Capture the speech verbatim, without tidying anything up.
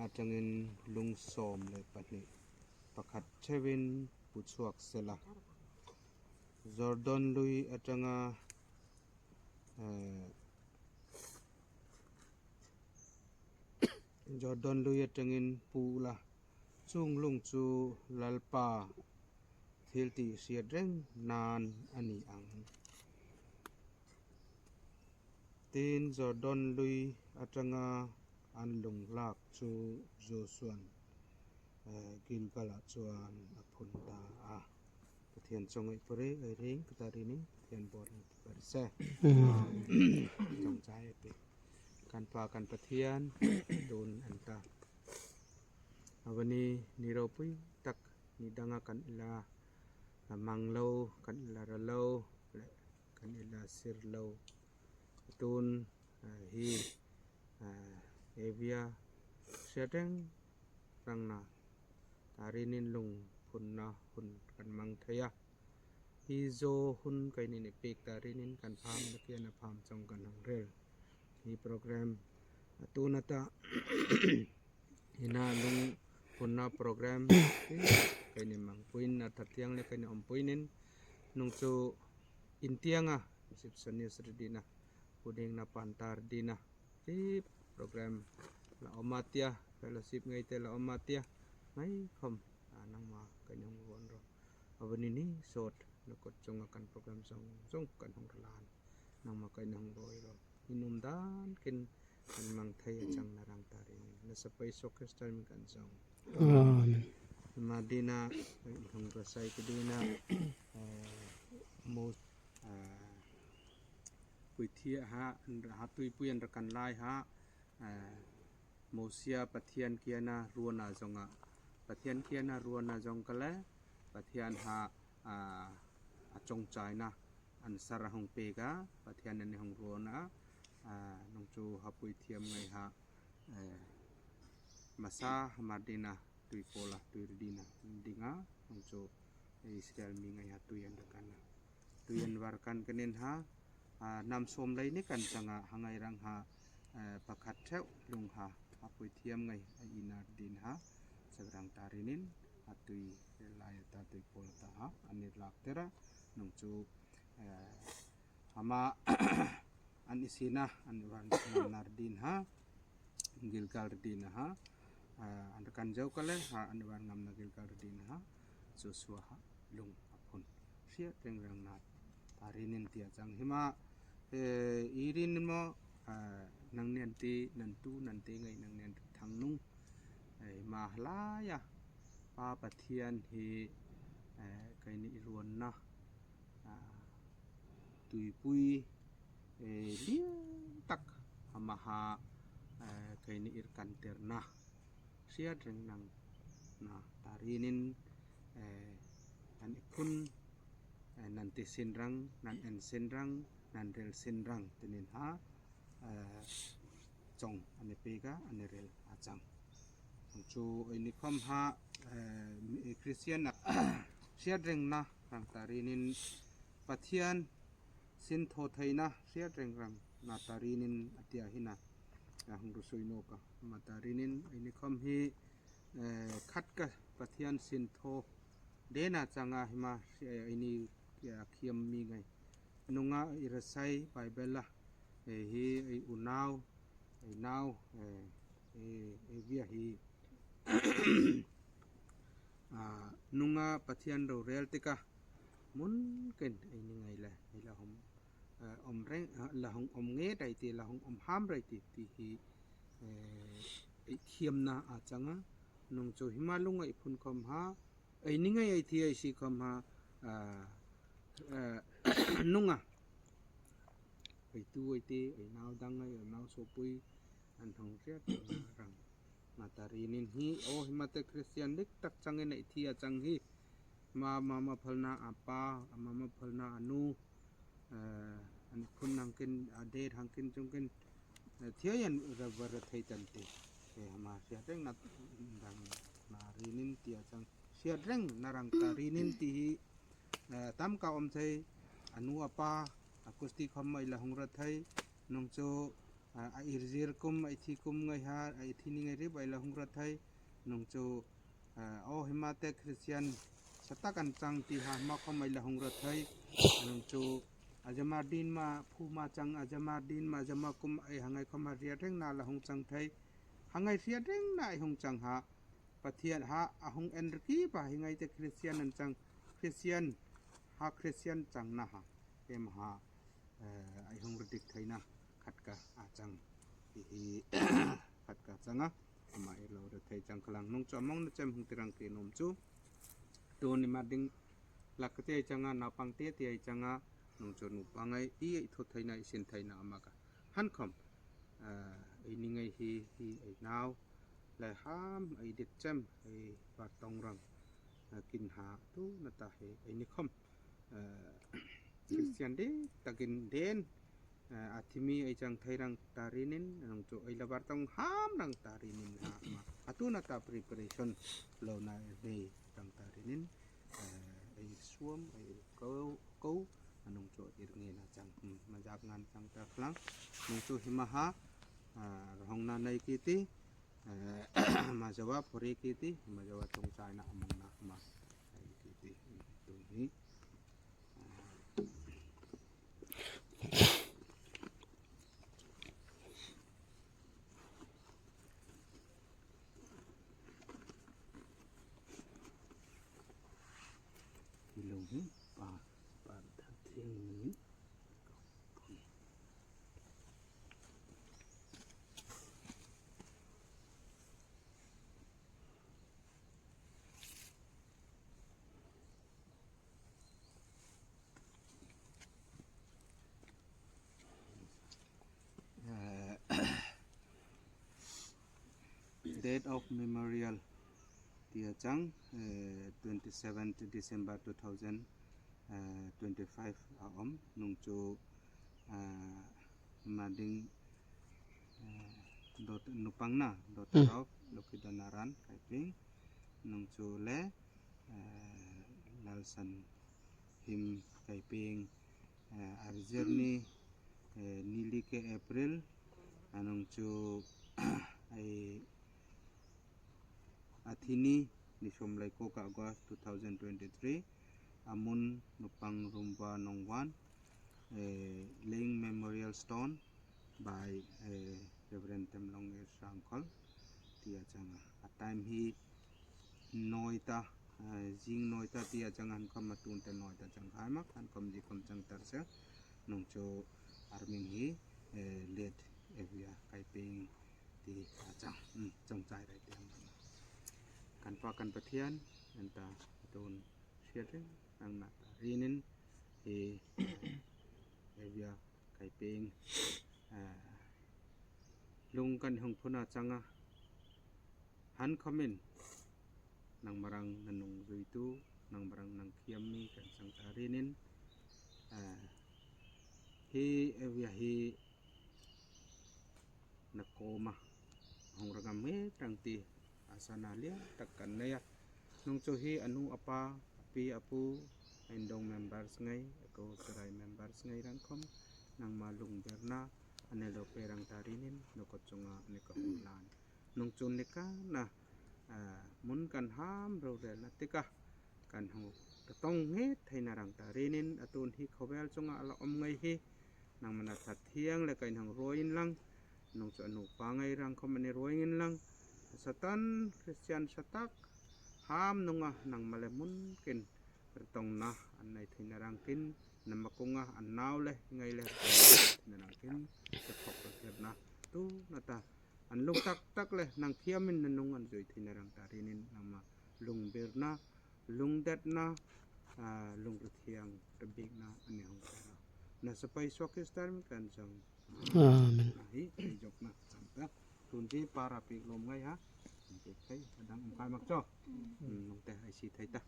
Atangin lung sawm le pahni, pakhat theuin puchhuak sela. Jordan lui atanga, eh, Jordan lui atangin pu la, chunglung chu Lalpa thil tih hriat reng nan a ni ang. Tin Jordan lui atanga an lung lak chu Josuan, eh, Gilgal-a chuan a phun ta a. Pathian chawng ei pawre, ei ring, ka ta ri ning, Pathian bawr ring, ka ri se. Chawng chai e pe. Kan pa kan Pathian, tun an ta. Avani ni ropui tak ni danga kan ila, a mang lo, kan ila ra lo, le kan ila sir lo. Tun, ah, hi, ah, Evia hriat reng rangna, tarinin lung phunna hun kan mang thei a. Hi zo hun keini ni pek tarinin kan pham na kia na pham chawng kan hang rel. Hi program, a tuna ta, ina lung phunna program, keini mang puin a thatiang le keini awm puinin, nung chu intianga, Receptionist ri dina, puding na pantar dina, hi program la awm a tia, fellowship ngei te la awm a tia, ngai khawm, a nangma keini hung ruon ro. Avani ni sawt na kawt chunga kan program zawng zawng kan hung rel a. Nangma keini hung ruoi ro. Inum dan kin kan mang thei a chang na rang tarin. Nasa pai so Krista min kan zawng. Amen. Ma dina, hung rasai ke dina, eh, mo, eh, puithia ha, ha tuipui an ra kan lai ha, eh, Mosia Pathian kiana ruona zonga. Pathian kiana ruona zong kale, Pathian ha, a, a chawngchaina an sara hung peka, Pathian an hung ruona, a, nung chu ha puithiam ngai ha, eh, masa ha mar dina, tuipola, tui ri dina, dinga, nung chu Israel mi ngai ha tui an ra kan a. Tui an var kan kenin ha, a, nam sawm lei ni kan changa, ha ngai rang ha, eh, pakhat theuh lung ha, ha puithiam ngai, a inar din ha, sak rang tarinin, a tui, lai ta tuipola ta ha, an ni lak tera, nung chu, eh, ama, an isina, an var nar din ha, Gilgal ri dina ha, a, an kan zo kale ha, an var ngamna Gilgal ri dina ha, Joshua ha, lung a phun. Hriat reng rangna, tarinin tia chang hima, eh, irin mo, a, nang nian ti, nan tu, nan ti ngai nang nian thang nung, eh, hima halaia, Pa Pathian hi, eh, keini i ruonna, a, tuipui, eh, lian tak hama ha, eh, keini ir kan terna. Hriat reng nang na tarinin, eh, an i phun, eh, nan ti sin rang, nan en sin rang, nan rel sin rang, tinin ha, eh, chawng an i peka, an i rel a chang. Chu ei ni khawm ha, eh, Christian a, hriat rengna rang tarinin Pathian sin thaw theina hriat reng rangna tarinin a tia hina, a hung ru sui nawk a. Ma tarinin ei ni khawm hi, eh, khat ka Pathian sin thaw dena changa hima, eh, ei ni, eh, khiam mi ngai. Nunga i rasai Bible a, eh, hi ei unau, ei nau, eh, eh, ei via hi, a, nunga Pathian ro rel tika, mun ken ei ni ngai le, ei la hom, eh, om reng, ah, la hong om nge rai ti, la hong om ham rai ti, ti hi, eh, ei khiamna a changa, nung chu hima lunga i phun khawm ha, ei ni ngai ei thi ei si khawm ha, a, a, nunga. Ei tu ei ti, ei nau dang ei, ei nau sopui, an hong hriat reng rang. Ma tarinin hi, o hima te Christian dik tak changin ei thi a chang hi. Ma, mama phalna a pa, a mama phalna a nu, eh, an phun nang kin, a det hang kin chung kin, eh, thiai an ra var thei tan ti. Eh, ma hriat rengna rang na rinin tia chang. Hriat rengna rang tarinin ti hi, eh, tam ka om thei, a nu a pa, a kusti khawm mai la hung ra thei, nung chu, A, a irzir kum, a ithi kum ngai ha, a ithi ni ngai rip, ei la hung ra thei. Nung chu, a, o hima te Christian satak an chang ti ha, hma khom ei la hung ra thei. Nung chu, a zama din ma, phu ma chang, a zama din ma, a zama kum ei hangai khom a hriet reng na la hung chang thei. Hangai hriet reng na ei hung chang ha. Pathian ha, a hung en riki pa hi ngai te Christian an chang, Christian, ha Christian chang na ha. Em ha, eh, ei hung ra dik thei na, khat ka a chang. Hi hi, khat ka chang a, ama ei lo ra thei chang kha lang nung chu a mong na chem hung ti rang ki nom chu. Tu ni ma ding lak te chang a, naupang te ti ei chang a, nung chu nupang ei, i ei thu thei na, i sin thei na ama ka. Han khom, eh, ei ni ngai hi, hi ei nau, le ham, ei dit chem, ei va tong rang, eh, kin ha, tu na ta hi, ei ni khom. Eh, Christian di takin den, eh, a thimi ei chang thei rang ta rinin, nung chu ei la var tong ham rang ta rinin ha ma. A tu na ta preparation lo na nei rang ta rinin, eh, ei suom, ei ko, ko, a nung chu ir nge na chang, hmm, ma jak ngan chang ta khlang. Nung chu hima ha, ah, rohong na nei ki ti, eh, ma jawa phuri ki ti, ma jawa tung chai na among na ma, ei ki ti, hmm, tu ni. Hi lo hi pa, pa tha thiang ni. Eh, Date of Memorial ti a chang, eh, twenty-seventh December two thousand, eh, twenty-five a um, nung chu, eh, Mading, eh, dot-, nupang na, daughter Hmm. of Lucky Donaran Kaiping, nung chu le, eh, Lalsan Him Kaiping, eh, arzir ni, eh, nili ke April, a nung chu, ei, a thi ni, ni som lai ko ka August two thousand twenty-three, a mun Nupang Rumva Nongwan, eh, laying memorial stone by, eh, Reverend Temlong A Sangkhol, ti a chang a. A time hi noi ta, eh, zing noi ta ti a chang a, han khom a tun te noi ta chang hai mak, han khom zi khom chang tar se, nung chu a hming hi, eh, late Evia Kaiping ti a chang, hmm, chang chai rai te ang. Kan pa kan Pathian, an ta tun siat ring, ang na ta rinin, hi, eh, Evia Kaiping, ah, lung kan hung phuna chang a, han khomin, nangmarang na nung zui tu, nangmarang nang thiam mi kan chang ta rinin, ah, hi Evia hi na koma hung rangam nge tang ti, a sana lian tak kan nei a. Nung chu hi a nu a pa, a pi a pu, a indong members ngei, a ko sarai members ngei rang khom, nangma lung berna, a ne lo pe rang ta rinin, nu ko chunga a ne ka hun lan. Nung chu ne ka na, ah, mun kan ham ro rel na tika, kan hung ka tong nge thei na rang ta rinin, a tun hi khawvel chunga a la om ngei hi, nangma na that thiang le kan hung ruoi in lang, nung chu a nu pa ngei rang khom a ne ruoi in lang, Satan, Christian satak, ham nunga nangma le mun kin, ritongna an nei thei na rang kin, nangma kunga an nau le, ngei le, ritongna thei na rang kin, ka thok ka thirna, tu na ta, an lung tak tak le, nang thiamin na nung an zui thei na rang ta rinin, nangma lung berna, lung detna, ah, lung rithiang, tabikna, a ne hung ta. Na sapai suok Kristan kan chang. Amen. Hi, hi jok na, chang ta. Tun ti para pik lom ngai ha. Pik thei, a dang um kai mak cho. Hmm, nung te hai si thei ta.